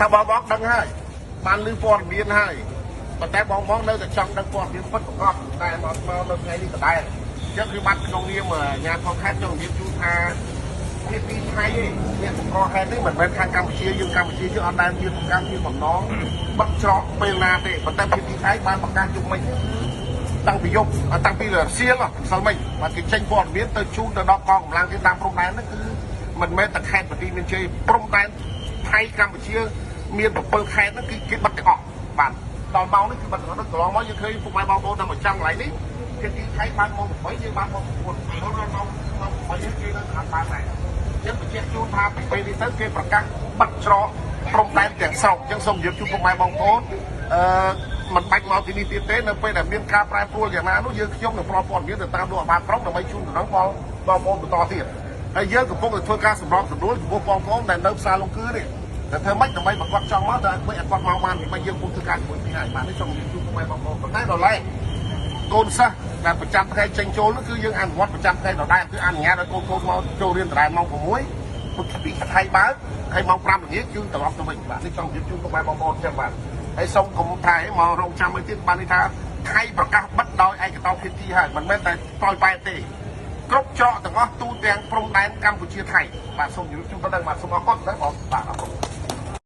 ថាបងបងដឹងហើយបានឮព័ត៌មានហើយប៉ុន្តែបងបងនៅតែចង់ដឹងព័ត៌មានពិតប្រាកដតែមកមកនៅថ្ងៃនេះដដែលអញ្ចឹងគឺបាត់ក្នុងនាមអាជ្ញាធរខេត្តចង់ជម្រាបជូនថាភាគីថៃឯងអ្នកបង្កហេតុនេះមិនមែនខាងកម្ពុជាយើងកម្ពុជាយើងអត់ដែលមានប្រកាន់ជាបំណងបិទច្រកពេលណាទេប៉ុន្តែភាគីថៃបានប្រកាសយប់មិញគឺតាំងពីយប់តាំងពីរសៀលម្សិលមិញបាទគេចេញព័ត៌មានទៅជូនទៅដល់កងកម្លាំងគេតាមព្រំដែនហ្នឹងគឺមិនមែនតែខេត្តបន្ទាយមានជ័យព្រំដែនថៃកម្ពុជាមាន7ខេត្តហ្នឹងគឺគេបិទទាំងអស់បាទដល់ម៉ោងនេះគឺបិទទាំងអស់កន្លងមកយើងឃើញពុកម៉ែបងប្អូនតែមកចាំកន្លែងនេះភាគីថៃបានម៉ោង8យើងបានម៉ោង9រហូតដល់ម៉ោង8នេះគេនៅស្ថានបានដែរអញ្ចឹងបញ្ជាក់ជូនថាពីពេលនេះទៅគេប្រកាសបិទច្រកព្រំដែនទាំងស្រុងអញ្ចឹងសូមជម្រាបជូនពុកម៉ែបងប្អូនអឺមិនបាច់មកទីនេះទៀតទេនៅពេលដែលមានការប្រែប្រួលយ៉ាងណានោះយើងខ្ញុំនឹងផ្ដល់ព័ត៌មានទៅតាមលោកអាបាក្រុងដើម្បីជូនដំណឹងដល់បងប្អូនបន្តទៀតហើយយើងកំពុងតែធ្វើការសម្របសម្រួលចំពោះបងប្អូនដែលនៅផ្សារលងគឺនេះតែធ្វើម៉េចដើម្បីប្រកបចង់មកតែឲ្យគាត់មកបានពីយើងពុំធ្វើការជាមួយគ្នាហើយបាទនេះសូមជម្រាបជូនពុកម៉ែបងប្អូនប៉ុន្តែដល់ឡែកកូនសិស្សដែលប្រចាំថ្ងៃចេញចូលនោះគឺយើងអនុវត្តប្រចាំថ្ងៃដដែលគឺអនុញ្ញាតឲ្យកូនកូនមកចូលរៀនដដែលម៉ោង6ពីថៃបើកហើយម៉ោង5ល្ងាចគឺត្រឡប់ទៅវិញបាទនេះចង់ជម្រាបជូនពុកម៉ែបងប្អូនចឹងបាទហើយសូមកុំថៃមករងចាំមួយទៀតបាននេះថាថៃប្រកាសបិទដោយឯកតោភាគីហើយមិនមែនតែប្រយប៉ែតទេគ្រប់ច្រកទាំងអស់ទូទាំងព្រំដែនកម្ពុជាថៃបាទសូមជម្រាបជូនប៉ុណ្ណឹងបាទសូមអរគុណណាបងបាទអរគុណ។